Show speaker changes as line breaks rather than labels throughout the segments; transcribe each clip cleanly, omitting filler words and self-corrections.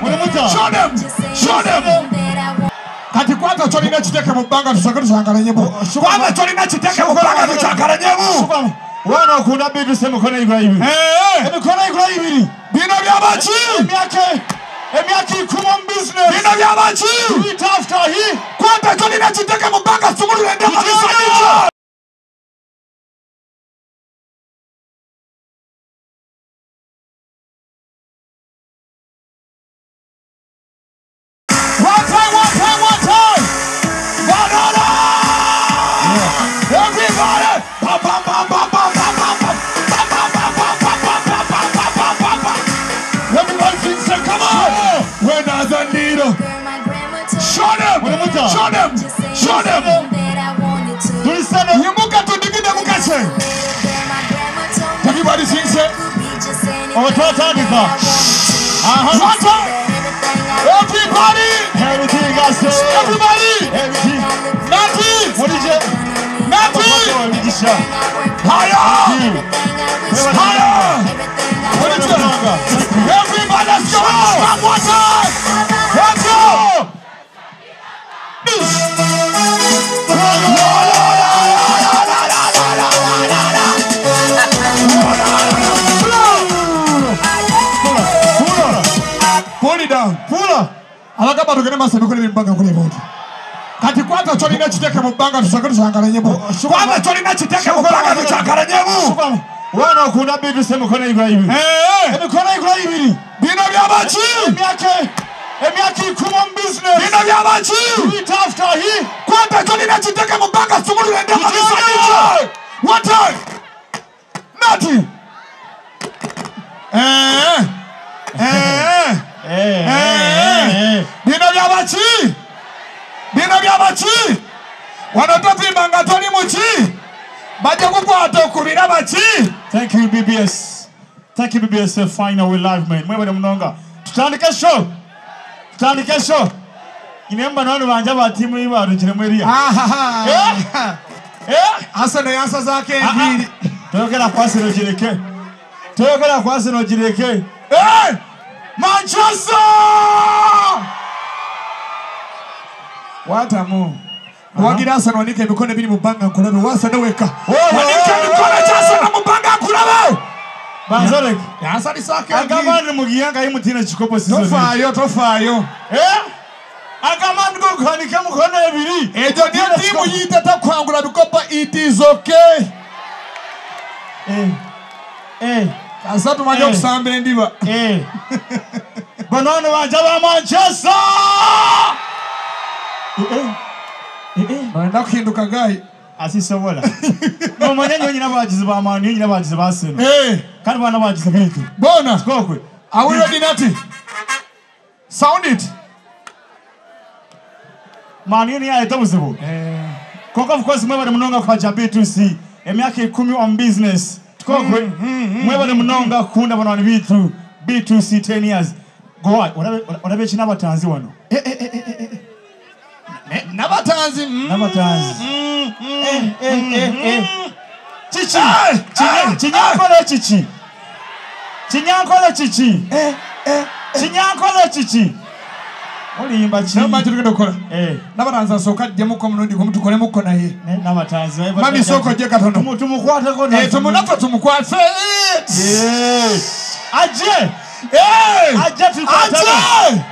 Show them. Show them. Kati kwata kyolina kiteke mu bbanga tusooke tukyankalanyemu. Kwata kyolina kiteke mu bbanga tukyankalanyemu.
Wana okunda B2C emikono igula ibiri. Emikono igula ibiri.
Bino byabaki?
Emyaka ikumi mu business.
Bino byabaki?
Do it after he.
Kwata kyolina kiteke mu bbanga sumulula endema. Show them! Show them! Yimuka tudigide mukase. Everybody sings it. One time. Everybody!
Everything I say.
Everybody!
Everything.
Nati!
What is it?
Nati! Higher! Higher! What is it? Everybody, let's go! One time! Let's go! Pull it down. Pull. Abagamba tugende maaso emikono ebiri mu bbanga nkole eboti. Kati kwata kyolina kiteke mu bbanga tusooke tukyankalanyemu. Kwata kyolina kiteke mu bbanga tukyankalanyemu.
Wana okunda B2C emikono igula ibiri. Emikono igula ibiri.
Bino byabaki?
Emyaka ikumi mu business.
Bino byabaki?
Do it after he.
Kwata kyolina kiteke mu bbanga sumulula endema. One time. Nati. Bino byabaki? Bino byabaki? Wano topimba nga toli muki? Bajja kukwata okubira baki?
Thank you BBS. Thank you BBS final we live man. Mwebale munonga. Tutandike show. Tutandike show. Inemba nanu banja ba timu ibarukire mweriya.
Arsenal yansazaako enviiri.
Toyogera ku Arsenal gireke. Toyogera ku Arsenal gireke.
Manchester! Watamu. Wagira Arsenal wanike emikono ebiri mu bbanga nkulabe. Arsenal weka. Wanike emikono gya Arsenal mu bbanga nkulabe.
Banzoleke.
Yansalisaako enviiri.
Agamba ndi mugiyanga imutine kikopo season.
Tofaayo, tofaayo.
Agamba ndi kuhanika emikono ebiri.
Egyo niyo ttiimu yitata kuhangula bikopo. It is okay. Asa tumanyi okusamba endiba.
Bano banja ba Manchester.
Bagenda kuhinduka gayi.
Asisobola. Nomanya nnyo nyina abagizi ba Man U, nyina abagizi ba Arsenal. Kandi bana abagizi bitu.
Bona.
Sikokwe.
Are we ready, Nati? Sound it.
Man U niyo ayeta obuzibu. Konka of course mwebale munonga kwaja B2C. Emyaka 10 on business. Tukokwe. Mwebale munonga kukunda bano bitu. B2C 10 years. Go out. Olabe ki n'abatanzi wano.
N'abatanzi.
N'abatanzi. Kiki? Kinyankole kiki? Kinyankole kiki? Kinyankole kiki? Oliyimba ki?
Namanyi tugenda okukola. N'abatanzi asooka ajjemuko omulundi gumu tukolemuko naye.
N'abatanzi.
Mami sooka ojje katono.
Tumukwateko naye.
Tumunaffe tumukwate.
Ajje! Ajje tukwatemu.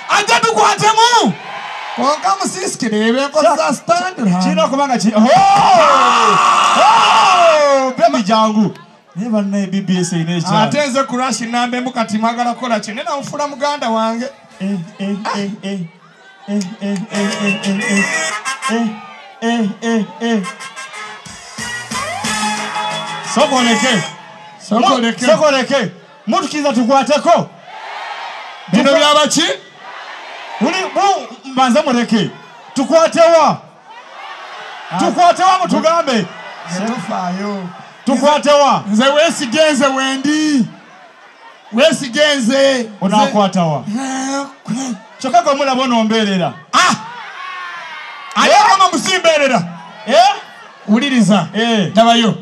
Ajje tukwatemu. Konka musisikire ebyenkola stand.
Kirina okuba nga ki. Baby jangu. Naye bannaye BBS erina ekyalo.
Ate nze crush namba emu kati mwagala kukola ki? Naye nanfula muganda wange.
Sokoleke.
Sokoleke.
Sokoleke. Mutukiza tukwateko.
Bino byabaki?
Mbanze muleke. Tukwatewa. Tukwatewa mutugambe.
Tofaayo.
Tukwatewa.
Nze weesigenze wendi. Weesigenze.
Onakwatawa. Kyokka gwe mulaba onombeerera.
Ali kama musimbeerera. Wuliriza. Ndabayo.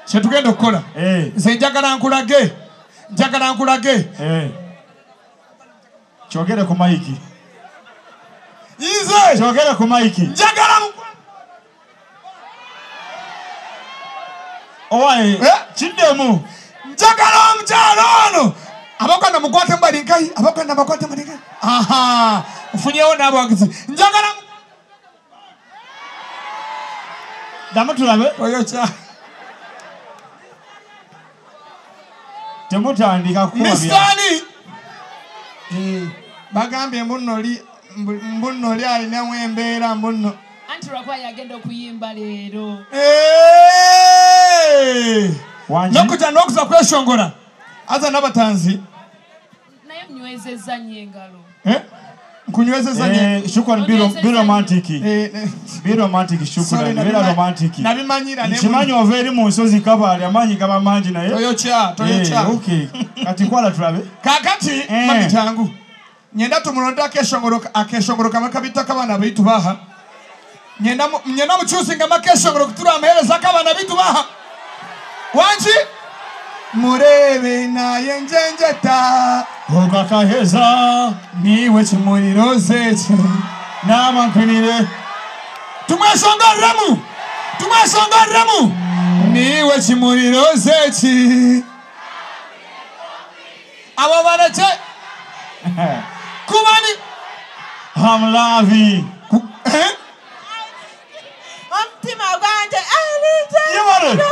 Kyetugenda okukola. Nze njagala nkulage Njagala nkulage.
Kyogere ku maiki.
Nze.
Kyogere ku maiki.
Njagala
owaye kiddemu.
Njagala omukyala ono. Abaganda mukwate mbalinkai, abaganda bakwate mbalinkai. Aha, nfunyewo n'abawagizi. Njagala
damu tulabe.
Oyo kya
temutandika kukuba bya.
Mistani. Bagambye mbunno li alinamu embeera mbunno.
Anti lwakuba yagenda okuyimba leero.
N'okujja n'okuza kweshongora. Aza n'abatanzi.
Naye nywezezza nnyo engalo.
Nkunywezezza nnyo.
Shukran be romantic. Be romantic shukran. Be romantic.
Nabimanyira ne.
Nkimanyi ova eri mu nsozi Kabale amaanyi gaba mangi naye.
Toyokya, toyokya.
Okay. Kati kwala tulabe.
Kaakati mami kyangu. Nyenda tumulonde akeshongoro kamwe kabita k'abaana baitu baha. Nyenda mukyusinga akeshongoro kutura amaheereza k'abaana baitu baha. Wangi? Murebe naye njenjeta.
Ogakaheza.
Niwe kimuriro zeki.
Namankunire.
Tumweshongoreremu. Tumweshongoreremu. Niwe kimuriro zeki. Abo bareke. Kubani.
Hamlavi.
Omutima gwange alije.
Yebare.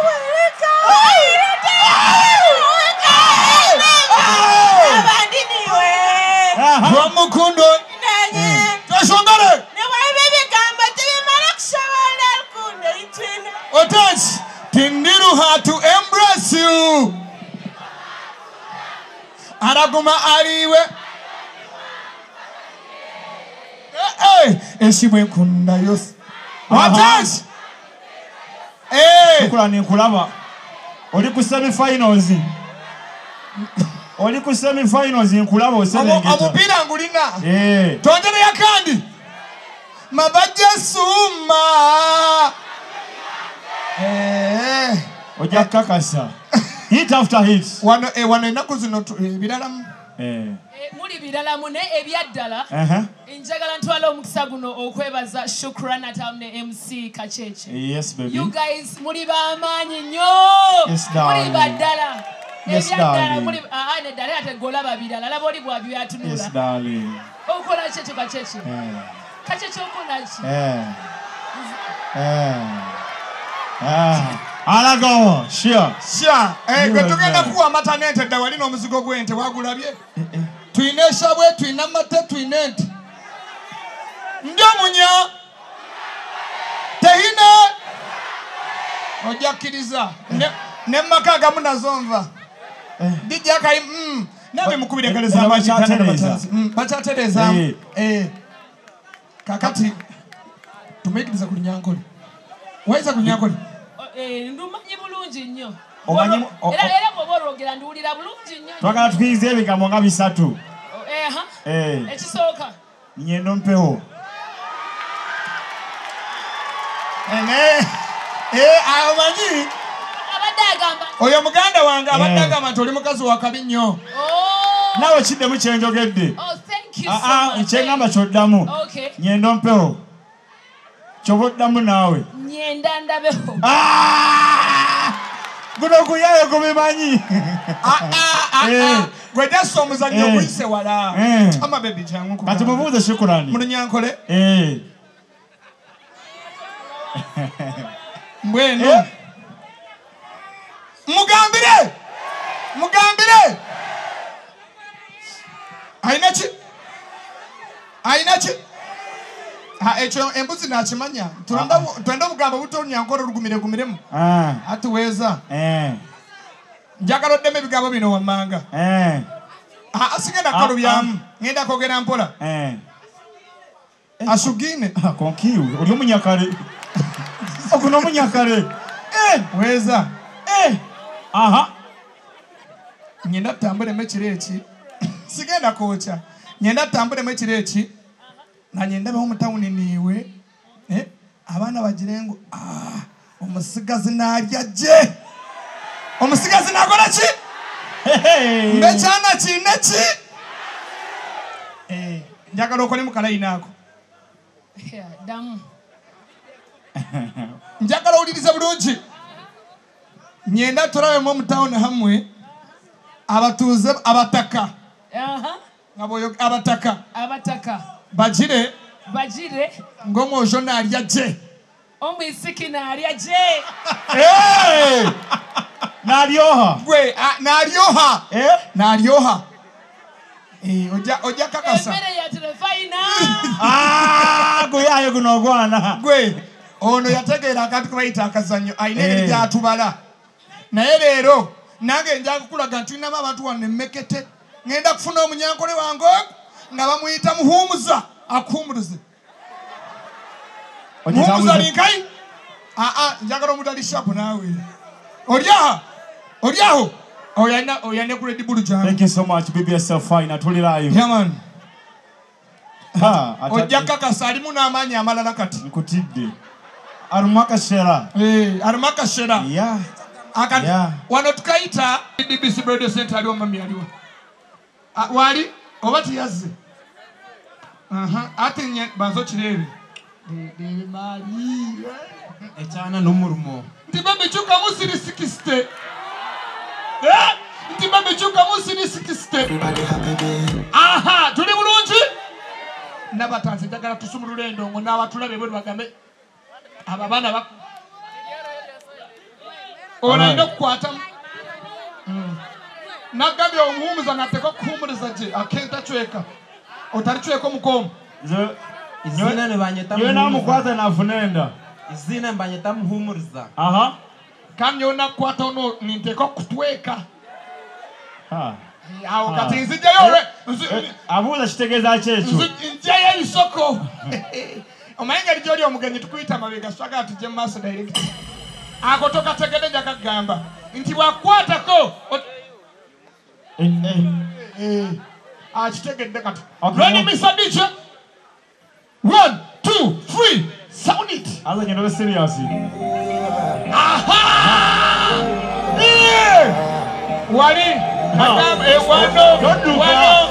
Wamukundo. Tweshongore. Otach, tindiru had to embrace you. Araguma ariwe. Eshibwe nkunda yose. Otach.
Shukrani nkulaba. Oli ku semi-finals. Oli ku semi-finals nkulaba oserengeta.
Omupiira ngulina. Twongere yakandi. Mabajja suma.
Ojja kukakasa. Hit after hit.
Wano ennaku zino biralamu.
Muli biralamu naye ebyaddala. Njagala ntwala omukisa guno okwebaza Shukran Atam ne MC Kacheche.
Yes baby.
You guys muli b'amaanyi nnyo.
Yes darling.
Muli baddala.
Yes darling.
Muli neddala ate golaba birala. Laba oli bw'abyatunula.
Yes darling.
Okola ki Kacheche? Kacheche okola ki?
Alago, sure.
Sure. Gwe tugenda kuwa amata n'ente dda wali n'omuzigo gw'ente wagulabye. Tuyina eshabwe, tuyina amata, tuyina ente. Ndi omunya. Tehina. Ojja kkiriza. Ne mu maka agamu nazo nva. DJ akayi, nabe mukubire engalo z'amaanyi. Bakyatereezaamu. Kaakati tumuyigirize ku Lunyankole. Wayiza ku Lunyankole?
Ndumanyi bulungi nnyo. Era bw'oba olwogera nduwulira bulungi nnyo.
Twagala tukirize ebigambo nga bisatu.
Ekisooka.
Nyendo mpewo.
Omanyi.
Abadde agamba.
Oyo muganda wange abadde agamba nti oli mukazi wa kabi nnyo.
Naawe kiddemu kye njogedde.
Oh, thank you so much.
Kye ŋŋamba ky'oddamu. Nyendo mpewo. Ky'oba oddamu naawe.
Nyenda ndabeho.
Guno guyayo gubimanyi.
Gwe jassa omuzannyo guyise wala. Ama baby kyangu nkugamba.
Kati mubuuze Shukrani.
Mu Lunyankole. Mbwenu. Mugambire. Mugambire. Alina ki? Alina ki? Ekyo embuzi nakimanya. Twenda obugambo buto Olunyankole olugumiregumiremu. Atuweeza. Njagala oddemu ebigambo bino wammanga. Sigenda kukalubyamu. Ngenda kwogera mpola. Asugine.
Konkiwe. Oli omunyakale. Oguno omunyakale.
Weeza.
Aha.
Ngenda tutambulemu ekiro eki. Sigenda kwokya. Ngenda tutambulemu ekiro eki. Nanye ndabeho mu tawuni niiwe. Abaana bagire ngu omusigazi n'alya gye. Omusigazi n'akola ki? Mbekyana kiine ki? Njagala okole mu kalayini ako.
Ddamu.
Njagala owulirize bulungi. Nyenda tulabemu omu tawuni hamwe abatuuze abataka. Abataka.
Abataka.
Bagire.
Bagire.
Ng'omwojo naalya gye.
Omwisiki naalya gye.
Naalyoha.
Gwe naalyoha. Naalyoha. Ojja kakasa.
Emmere ya terefayina.
Gwe ayo guno ogwana.
Gwe ono yategeera akantu ke bayita akazannyo alina engeri gy'atubala. Naye leero nange nja kukulaga nti tulinamu abantu wano emmekete. Ngenda kufuna omunyankole wange nga bamuyita Muhumuza akuhumurize. Muhumuza linkai? Njagala omuntu ali sharp naawe. Oli aho. Oyo ku Red Bull jam.
Thank you so much BBSL Fine tuli live.
Yeah man. Ojja kakasa alimu n'amaanyi amalala kati.
Nkutidde. Arumakashera.
Arumakashera.
Yeah.
Wano tukayita DBC Radio Center aliwo mami aliwo. Wali oba tiyazze. Ate nye banzo kirebe. Mali.
Ekyana n'omurimo.
Nti babe kyuka musiri 60. Nti babe kyuka musiri 60. Aha, tuli bulungi. Nabatanze njagala tusumulule endongo n'abatulabe bwe bagambe abo abaana ba ono alina okukwata nagambye omuhumuza nateeka okuhumuriza gye akenta cweka otalicweka omukomo.
Izina nibanyeta
Muhumuza. Namukwata nafunenda.
Izina nibanyeta Muhumuriza.
Kandi nyowe nakukwata ono ninteeka okutweka. Awo kati nzijjayo
abuuza kitegeeza ki ekyo?
Nzijjayo ebisoko. Omanyi ngeri gy'oli omugenyi tukuyita mabega swagala tujje mu maaso direct. Ako tokategedde njakagamba nti bwakukwatako akitegedde kati. Ready Mr. DJ? 1, 2, 3, sound it.
Aza ngendo serious.
Aha! Wali wano wano